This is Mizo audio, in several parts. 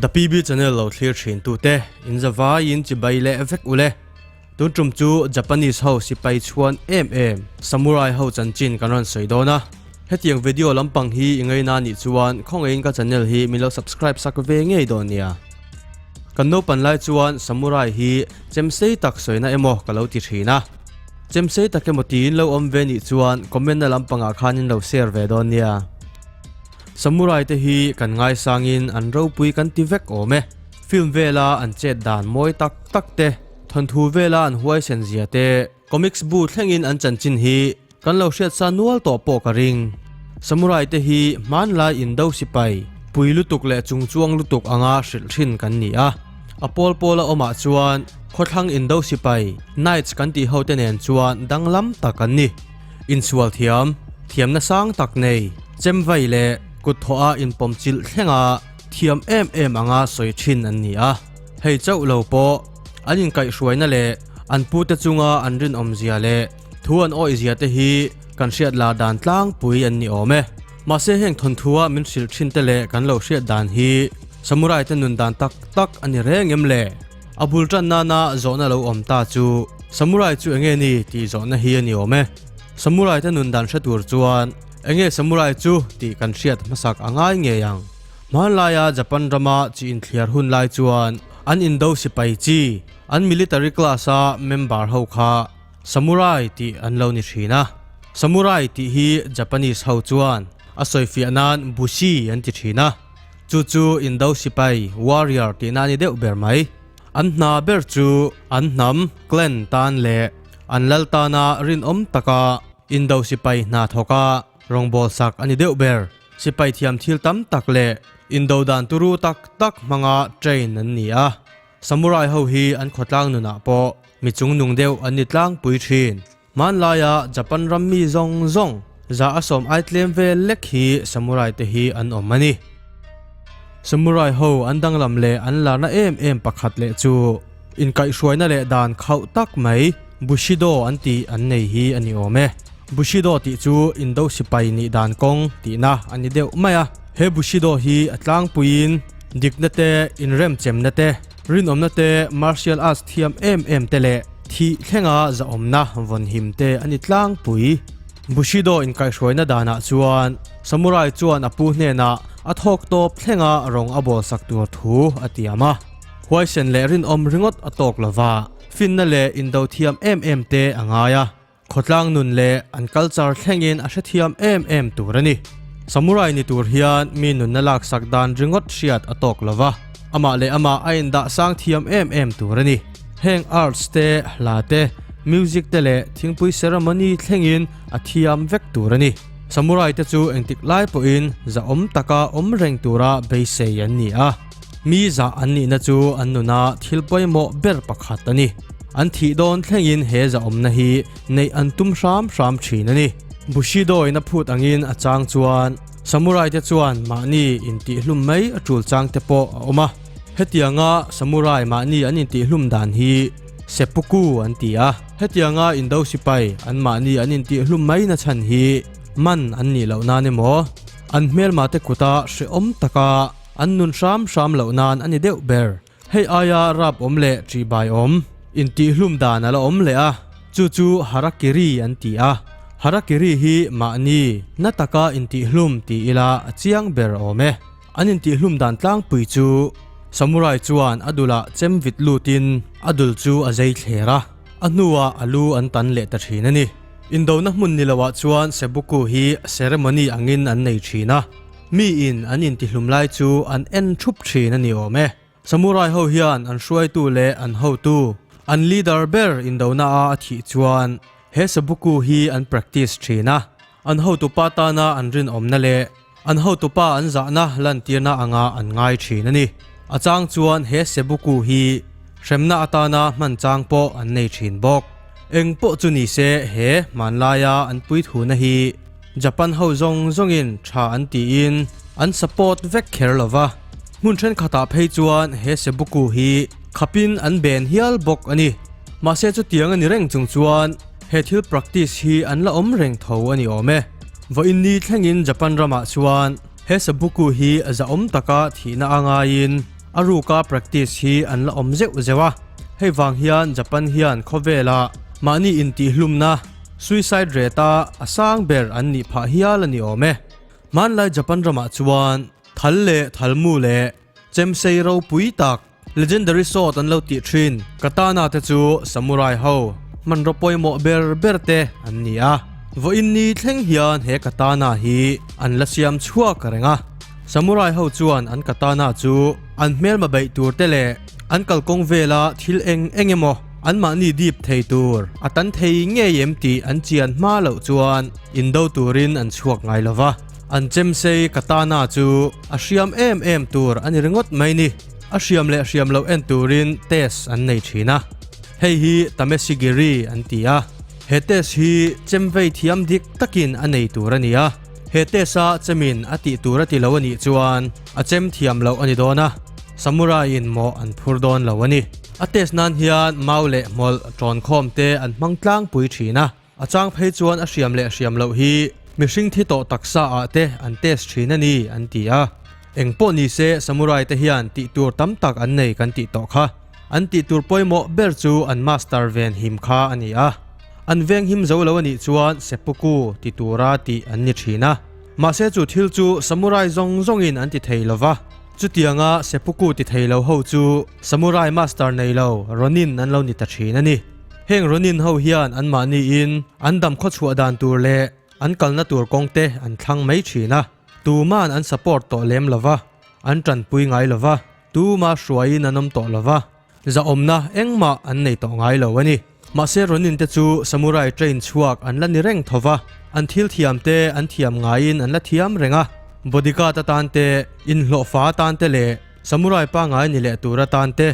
The PB channel lo thlir thin tute in zavai in chibai leh vek ule. Tun tum chu Japanese ho sipai chhuan em em Samurai ho chanchin kan rawn sawi dawn a. Hetiang video lampang hi i ngaina nih chuan khawngaihin ka channel hi min lo subscribe sak ve ngei dawn nia. Kan naupan lai chuan Samurai hi chemsei tak sawina emaw ka lo ti thin a. Chemsei tak emaw tiin lo awm ve nih chuan comment na lampangah khan in lo share ve dawn nia. Samurai te hi kan ngaisangin an ropui kan ti vek awm e. Film vela an chet dan mawi tak tak te, thawnthu vela an huaisen zia te, comics bu thlengin an chanchin hi kan lo hriat sa nual tawh pawh ka ring. Samurai te hi hmanlai indo sipai pui lutuk leh chungchuang lutuk anga hrilh thin kan ni a. A pawl pawla awmah chuan khawthlang indo sipai, knights kan tih hote nen chuan danglam tak an ni. Insual thiam, thiamna sang tak nei, chemvai leh kut thawha inpawm chilh thlenga thiam em em anga sawi thin an ni a. Hei chauh lo pawh an inkaihhruaina leh an pute chunga an rinawmzia leh thu an awihzia te hi kan hriat lar dan tlangpui an ni awm e. Mahse heng thawnthua min hrilh thin te leh kan lo hriat dan hi Samurai te nun dan tak tak a ni reng em le? A bul tan nana zawhna lo awm ta chu Samurai chu enge ni tih zawhna hi a ni awm e. Samurai te nun dan hre tur chuan enge Samurai chu tih kan hriat hmasak a ngai ngei ang. Hmanlaia Japan rama chi inthliar hun lai chuan an indo sipai chi an military class a member ho kha Samurai tih an lo ni thin a. Samurai tih hi Japanese ho chuan a sawifiah nan Bushi an ti thin a. Chu chu Indo sipai, warrior, tihna a ni deuh ber mai. An hna ber chu an hnam, clan, tan leh an lal tana rinawm taka Indo sipai hna thawka rawngbâwl sak a ni deuh ber. Sipai thiam thil tam tak leh Indo dan turu tak tak hmanga train an ni a. Samurai ho hi an khawtlang nunah pawh mi chungnung deuh an ni tlangpui thin. Hmanlaia Japan ram mi zawng zawng za a sawm ai tlem vel lek hi Samurai te hi an awm a ni. Samurai ho an danglam leh an larna em em pakhat leh chu inkaihhruaina leh dan khauh tak mai Bushido an tih an nei hi a ni awm e. Bushido tih chu Indo sipai nih dan kawng tihna a ni deuh mai a. He Bushido hi a tlangpuiin dikna te, inremchemna te, rinawmna te, martial arts thiam em em te leh thih thlenga zahawmna vawnhim te a ni tlangpui. Bushido inkaihhruaina danah chuan Samurai chuan a pu hnenah a thawk tawp thlenga rawng a bawlsak tur thu a tiam a. Huaisen leh rinawm ringawt a tawk lova, finna leh indo thiam em em te a ngai a. Khawtlang nun leh an culture thlengin a hrethiam em em tur a ni. Samurai ni tur hian mi nunna laksak dan ringawt hriat a tawk lo va, amah leh amah a indah sang thiam em em tur a ni. Heng arts te, hla te, music te leh thingpui ceremony thlengin a thiam vek tur a ni. Samurai te chu engtik lai pawhin zahawm taka awm reng tura beisei an ni a. Mi zah an nihna chu an nuna thil pawimawh ber pakhat a ni. An thih dawn thlengin he zahawmna hi neih an tum hram hram thin a ni. Bushido-in a phut angin a chang chuan Samurai te chuan mahni intihhlum mai a tul chang te pawh a awm a. Hetianga Samurai mahni an intihhlum dan hi Seppuku an ti a. Hetianga Indo sipai an mahni an intihhlum mai na chhan hi man an nih loh nan emaw, an hmelma te kuta hrehawm taka An nun hram hram loh nan a ni deuh ber. Hei aia rap awm leh ṭihbai awm intihhlum dan a la awm leh a, chu chu Harakiri an ti a. Harakiri hi mahni na taka intihhlum ti ila a chiang ber awm e. An intihhlum dan tlangpui chu Samurai chuan a dulah chem vit lutin a dul chu a zei thler a, a hnuah a lu an tan leh ta ṭhin a ni. Indona hmun ni loah chuan Seppuku hi ceremony angin an nei ṭhin a. Mi in an intihlum lai chu an en thup thin a ni awm e. Samurai ho hian an hruaitu leh an hotu, an leader ber indona a a thih chuan he Seppuku hi an practice thin a, an hotupa tana an rinawmna leh an hotupa an zahna lantirna anga an ngai thin a ni. A chang chuan he Seppuku hi hremna atana hman chang pawh an nei thin bawk. Eng pawh chu ni se he hmanlaia an puithuna hi Japan ho zawng zawngin tha an tiin an support vek kher lo va, hmun thenkhatah phei chuan he Seppuku hi khapin an ben hial bawk a ni. Mahse chutiang a ni reng chung chuan he thil practice hi an la awm reng tho a ni awm e. Vawiin ni thlengin Japan ramah chuan he Seppuku hi zahawm taka thihna a ngaiin, A ruka practice hi an la awm zeuh zeuh a, hei vang hian Japan hian khawvelah mahni intihhlumna, suicide rate, a a sang ber an nih phah hial a ni awm e. Hmanlai Japan ramah chuan thal leh thalmu leh chemsei ropui tak, Legendary sword an lo tih thin. Katana te chu samurai ho hmanraw pawimawh ber ber te an ni a. Vawiin ni thleng hian he katana hi an la siam chhuak reng a. Samurai ho chuan an katana chu an hmelma beih tur te leh an kalkawng vela thil eng eng emaw anmahni dip thei tur a tan thei ngei em tih an chian hma loh chuan indo turin an chhuak ngai lo va. An chemsei katana chu a hriam em em tur a ni ringawt mai ni. A hriam leh hriam loh en turin test an nei thin a, hei hi Tamesigiri an ti a. He test hi chemvei thiam dik takin a nei tur a ni a, he test a chemin a tih tur a ti lo a nih chuan a chem thiam loh a ni dawn a, samurai in mawh an phur dawn lo a ni. A test nan hian mau leh hmawlh tawnkhawm te an hmang tlangpui thin a. A chang phei chuan a hriam leh hriam loh hi mihring thi tawh taksa ah te an test thin a ni an ti a. Eng pawh ni se samurai te hian tih tur tam tak an nei kan tih tawh kha. An tih tur pawimawh ber chu an master ven him kha a ni a. An veng him zo lo a nih chuan seppuku ti tura tih an ni thin a. Mahse chu thil chu samurai zawng zawngin an ti thei lo va. Chutianga seppuku ti thei lo ho chu samurai master nei lo Ronin an lo ni ta thin a ni. Heng Ronin ho hian anmahniin an dam khawchhuah dan tur leh an kalna tur kawng te an thlang mai thin a, tuma'n an support tawh lem lo va, an tanpui ngai lo va, tuma hruaiin an awm tawh lo va, zahawmna engmah an nei tawh ngai lo a ni. Mahse Ronin te chu Samurai train chhuak an la ni reng tho va, an thil thiam te an thiam ngaiin an la thiam reng a, bodyguard atan te, inhlawhfa atan te leh Samurai pangai ni leh tur atan te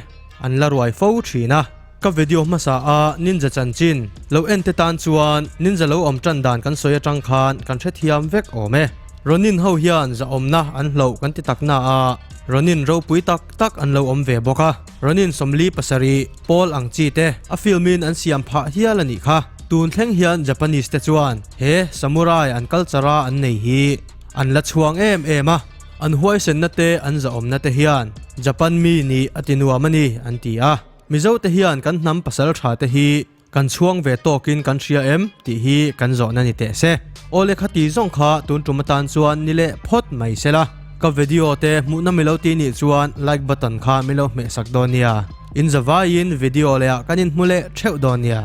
an la ruai fo thin a. Ka video hmasa a ninja chanchin lo en te tan chuan ninja lo awm tan dan kan sawi atang khan kan hrethiam vek awm e. Ronin ho hian zahawmna an hloh kan ti tak na a, Ronin ropui tak tak an lo awm ve bawk a. Ronin 47 pawl ang chi te a film in an siam phah hial a nih kha. Tun thleng hian Japanese te chuan he samurai an culture a an nei hi an la chhuang em em a. An huaisenna te an zahawmna te hian Japan mi nih a ti nuam a ni an ti a. Mizo te hian kan hnam pasal tha te hi kan chhuang ve tawkin kan hria em tih hi kan zawhna ni teh se. Awle khati zawng kha tun tum atan chuan ni leh phawt mai se la. Ka video te hmuhna milo ti nih chuan like button kha milo hmeh sak dawn nia. In zavaiin video leh ah kan inhmu leh theuh dawn nia.